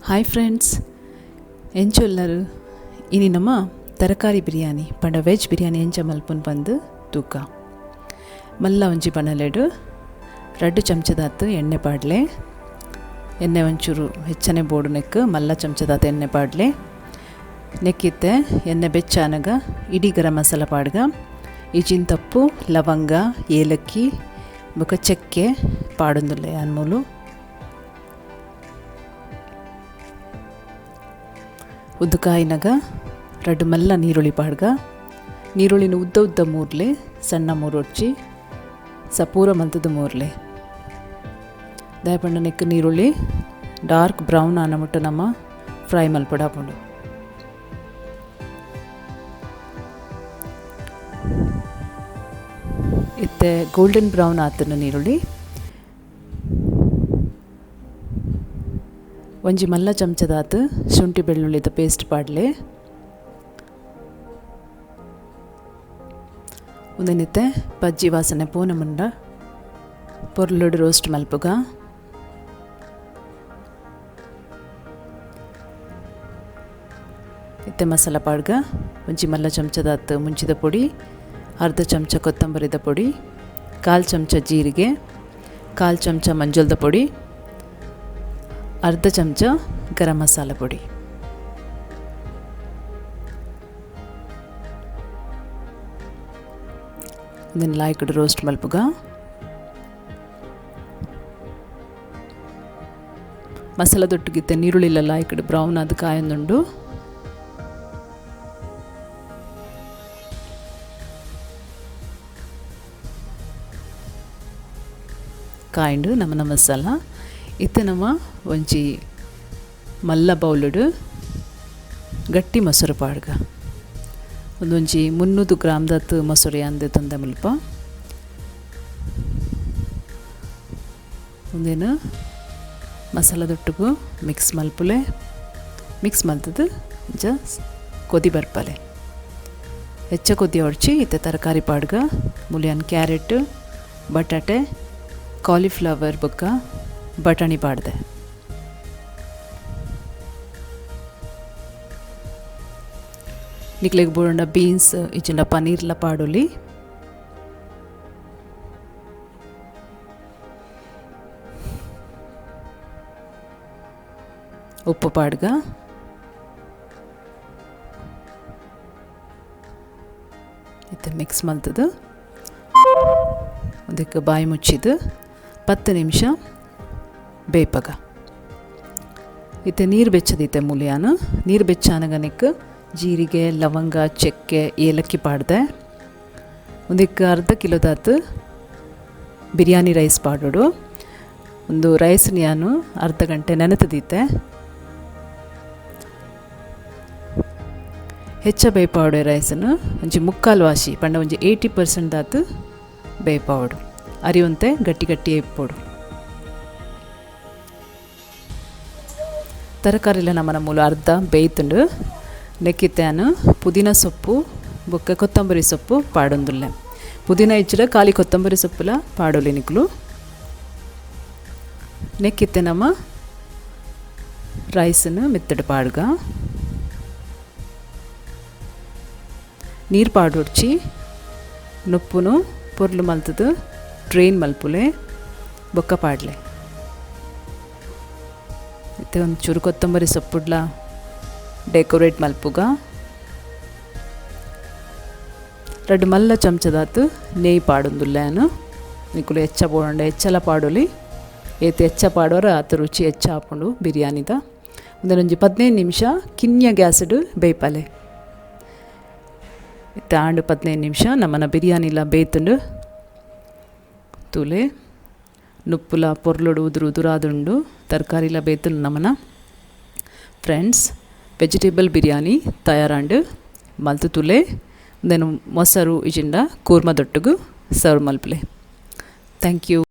Hi friends, ಎಂಚೊಲ್ಲರು ಇನಿ ನಮ್ಮ ತರಕಾರಿ ಬಿರಿಯಾನಿ ಪಂಡ ವೆಜ್ ಬಿರಿಯಾನಿ ಎಂಚ ಮಲ್ಪುನ್ ಪಂದ್ ತೂಕ. ಮಲ್ಲ ಒಂಜಿ ಬಣಲೆಡು 2 ಚಮಚದಾತ್ ಎಣ್ಣೆ ಪಾಡ್ಲೆ, ಎಣ್ಣೆ ಒಂಚೂರು ಹೆಚ್ಚನೆ ಬೋಡು ನೆಕ್ ಮಲ್ಲ ಚಮಚದಾತ್ ಎಣ್ಣೆ ಪಾಡ್ಲೆ. ನೆಕ್ಕಿತ್ತೆ ಎಣ್ಣೆ ಬೆಚ್ಚಾನಗ ಇಡೀ ಗರಂ ಮಸಾಲ ಪಾಡ್ಗ, ಇಜಿನ್ ತಪ್ಪು ಲವಂಗ ಏಲಕ್ಕಿ ಬೊಕ ಚಕ್ಕೆ ಪಾಡೊಂದುಲ್ಲೆ ಅನ್ಮೂಲು. ಉದ್ದುಕಾಯಿನಗ 2 ಮಲ್ಲ ನೀರುಳ್ಳಿ ಪಾಡ್ಗ, ನೀರುಳ್ಳಿನ ಉದ್ದ ಉದ್ದ ಮೂರ್ಲೆ ಸಣ್ಣ ಮೂರೊಡ್ಚಿ ಸಪೂರ ಮಂತದ ಮೂರ್ಲೆ. ದಾಯಪಂಡ ನೆಕ್ ನೀರುಳ್ಳಿ ಡಾರ್ಕ್ ಬ್ರೌನ್ ಆನ ಮುಟ್ಟ ನಮ್ಮ ಫ್ರೈ ಮಲ್ಪೊಡಾಪುಂಡು. ಇತ್ತೆ ಗೋಲ್ಡನ್ ಬ್ರೌನ್ ಆತನ ನೀರುಳ್ಳಿ ಒಂಜಿ ಮಲ್ಲ ಚಮಚದಾತ್ ಶುಂಠಿ ಬೆಳ್ಳುಳ್ಳಿದ ಪೇಸ್ಟ್ ಪಾಡ್ಲೆ. ಉಂದೆನಿತ್ತೆ ಪಜ್ಜಿ ವಾಸನೆ ಪೂನ ಮುಂಡ ಪೊರ್ಲುಡು ರೋಸ್ಟ್ ಮಲ್ಪುಗ. ಇತ್ತೆ ಮಸಾಲ ಪಾಡ್ಗ ಒಂಜಿ ಮಲ್ಲ ಚಮಚದಾತ್ ಮುಂಚಿದ ಪೊಡಿ, ಅರ್ಧ ಚಮಚ ಕೊತ್ತಂಬರಿದ ಪೊಡಿ, 1/4 ಚಮಚ ಜೀರಿಗೆ, 1/4 ಚಮಚ ಮಂಜಲ್ದ ಪೊಡಿ, ಅರ್ಧ ಚಮಚ ಗರಂ ಮಸಾಲ ಪೊಡಿ. ಇದನ್ನು ಲಾಯ್ಕಡ್ ರೋಸ್ಟ್ ಮಲ್ಪುಗ. ಮಸಾಲ ದೊಟ್ಟುಗಿತ್ತೆ ನೀರುಳ್ಳಿಲ್ಲ ಲಾಯ್ಕಡ್ ಬ್ರೌನ್ ಅದು ಕಾಯೊಂದುಂಡು. ಕಾಯಿಂಡು ನಮ್ಮನ ಮಸಾಲ ಇತ್ತೆ ನಮ್ಮ ಒಂಜಿ ಮಲ್ಲ ಬೌಲುಡು ಗಟ್ಟಿ ಮೊಸರು ಪಾಡ್ಗ. ಒಂದೊಂಜಿ 300 ಗ್ರಾಮ್ದತ್ತು ಮೊಸರು ಅಂದೆ ತಂದೆ ಮುಲ್ಪ. ಒಂದೇನು ಮಸಾಲ ದೊಟ್ಟುಗು ಮಿಕ್ಸ್ ಮಲ್ಪುಲೆ, ಮಿಕ್ಸ್ ಮಲ್ತದ್ದು ಇಂಚ ಕೊದಿ ಬರ್ಪಲೆ. ಹೆಚ್ಚ ಕೊದಿ ಹೊಡ್ಚಿ ಇತ್ತೆ ತರಕಾರಿ ಪಾಡ್ಗ ಮುಲಿಯನ್ ಕ್ಯಾರೆಟ್, ಬಟಾಟೆ, ಕಾಲಿಫ್ಲವರ್ ಬೊಕ್ಕ ಬಟಾಣಿ ಪಾಡ್ದೆ. ನಿಕ್ಲೆಗ್ ಬೋಡಂಡ ಬೀನ್ಸ್ ಇಜ್ಜಿಂಡ ಪನೀರ್ಲ ಪಾಡೊಲಿ. ಉಪ್ಪು ಪಾಡ್ಗ. ಇತ್ತೆ ಮಿಕ್ಸ್ ಮಲ್ತದು ಅದಕ್ಕೆ ಬಾಯಿ ಮುಚ್ಚಿದ್ದು 10 ನಿಮಿಷ ಬೇಪಗ. ಇತ್ತೆ ನೀರು ಬೆಚ್ಚದಿತ್ತೆ ಮೂಲಿಯಾನ. ನೀರು ಬೆಚ್ಚಾನಗನೆಕ್ ಜೀರಿಗೆ, ಲವಂಗ, ಚಕ್ಕೆ, ಏಲಕ್ಕಿ ಪಾಡ್ದೆ. ಒಂದಕ್ಕೆ ಅರ್ಧ ಕಿಲೋದಾತು ಬಿರಿಯಾನಿ ರೈಸ್ ಪಾಡೋಡು. ಒಂದು ರೈಸ್ ನಾನು ಅರ್ಧ ಗಂಟೆ ನೆನೆತದಿತ್ತೆ. ಹೆಚ್ಚ ಬೇಪಾವಡೆ ರೈಸನ್ನು ಒಂಜಿ 3/4 ವಾಸಿ ಪಂಡ ಒಂಜಿ 80% ದಾತು ಬೇಪಾವಡು. ಅರಿವಂತೆ ಗಟ್ಟಿ ಗಟ್ಟಿ ಇಪ್ಪೋಡು. ತರಕಾರಿಲ್ಲ ನಮ್ಮನ ಮೂಲ ಅರ್ಧ ಬೇಯ್ತುಂಡು. ನೆಕ್ಕಿತ್ತಾನು ಪುದೀನ ಸೊಪ್ಪು ಬೊಕ್ಕ ಕೊತ್ತಂಬರಿ ಸೊಪ್ಪು ಪಾಡೊಂದುಲ್ಲೆ. ಪುದೀನ ಇಚ್ಚಿಡ ಖಾಲಿ ಕೊತ್ತಂಬರಿ ಸೊಪ್ಪುಲ ಪಾಡೊಲಿ ನಿಕ್ಲು. ನೆಕ್ಕಿತ್ತೆ ನಮ್ಮ ರೈಸನ್ನು ಮೆತ್ತಡು ಪಾಡ್ಗ. ನೀರು ಪಾಡೊಡ್ಚಿ ನುಪ್ಪುನು ಪೊರ್ಲು ಮಲ್ತದು ಡ್ರೈನ್ ಮಲ್ಪುಲೆ ಬೊಕ್ಕ ಪಾಡ್ಲೆ. ಇತ್ತೆ ಒಂದು ಚೂರು ಕೊತ್ತಂಬರಿ ಸೊಪ್ಪುಡ್ಲ ಡೆಕೋರೇಟ್ ಮಲ್ಪುಗ. 2 ಮಲ್ಲ ಚಮಚದಾತು ನೆಯ್ ಪಾಡೊಂದುಲ್ಲೆ. ನಿಕುಲು ಹೆಚ್ಚ ಬೋಡಂಡ ಹೆಚ್ಚಲ ಪಾಡೊಲಿ. ಏತ್ ಹೆಚ್ಚ ಪಾಡೋರ ಆತ ರುಚಿ ಹೆಚ್ಚ ಆಪುಂಡು ಬಿರಿಯಾನಿದ. ಒಂದೊಂಜಿ 15 ನಿಮಿಷ ಕಿನ್ಯ ಗ್ಯಾಸ್ಡ್ ಬೇಯ್ಪಲೆ. ಇತ್ತೆ ಆಂಡು 15 ನಿಮಿಷ ನಮ್ಮನ ಬಿರಿಯಾನಿಲ ಬೇಯ್ತುಂಡು. ತೂಲೆ ನುಪ್ಪುಲ ಪೊರ್ಲುಡು ಉದುರು ಉದುರಾದುಂಡು. ತರಕಾರಿಲ ಬೇಯ್ತುಂಡು ನಮ್ಮನ. ಫ್ರೆಂಡ್ಸ್, ವೆಜಿಟೇಬಲ್ ಬಿರಿಯಾನಿ ತಯಾರಾಂಡು ಮಲ್ತು ತುಲೆ. ಉಂದೆನ್ ಮೊಸರು ಇಜಿಂಡ ಕೂರ್ಮ ದೊಟ್ಟುಗು ಸರ್ವ್ ಮಲ್ಪುಲೆ. Thank you.